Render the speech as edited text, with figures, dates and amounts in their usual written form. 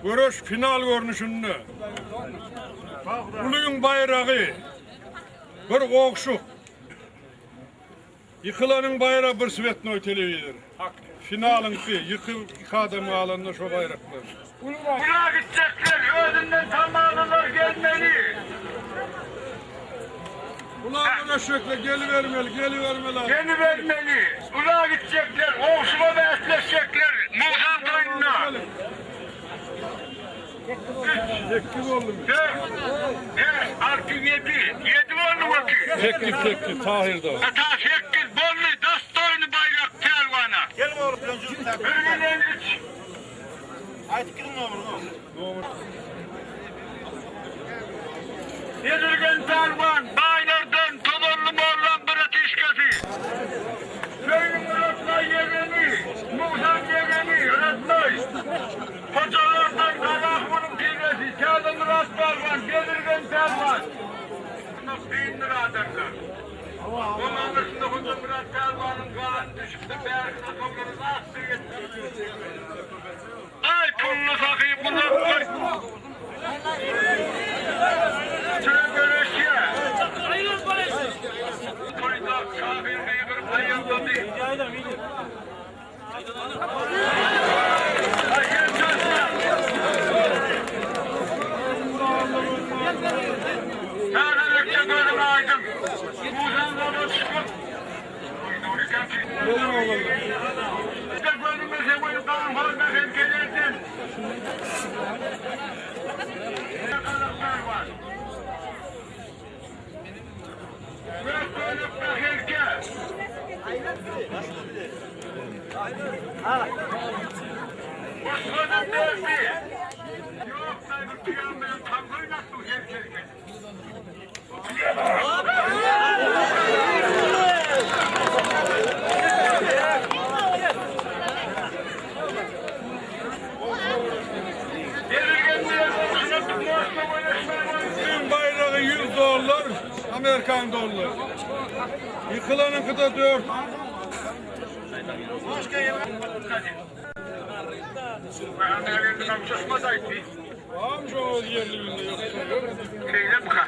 Göreş final görnüşinde. Ulyň baýragy bir ogşuk. Ýykylanyň baýragy bir svetnoý telewizor. Finalyňky, ýykyp iki adam galanda şo baýraklar. Ula gitjekler, özünden tamalylar gelmeli. Ula göreşjekler gelibermeli, gelibermeli. Gelibermeli. Ula gitjekler, ogşuga bäsleşjekler Musa toýunda. Sekiz boldumy? Dört, bäş, alty, ýedi. Ýedi boldy wekil. Sekiz, sekiz, Tahir da. Ata sekiz boldy, dostoýny baýrak pälwana. Bir bilen üç. Edilgen pälwan, baýlardan Tozanly mollaň bratişkasy. Söýüň Ratnaý ýegeni, Musaň ýegeni, Ratnaý. Hojalardan Garahmunyň tiresi, Täzemyrat pälwan, Bezirgen pälwan. Kyndyr adamlar. Oň aňyrsynda Hojamyrat pälwanyň gany düşüpdir, bärsine towlanyp akja ýetdi. Aý pully sahy gulak goý. Süre göreşýä. Toýda şahyr gygyryp aýaglady. Täzelikçe gözüň aýdyň. Musaň gala çykyp. Tüm baýragy 100 dollar, Amerikan dollary. Ýykylanyňky-da 4. Amca o ýerli günde ýoksa.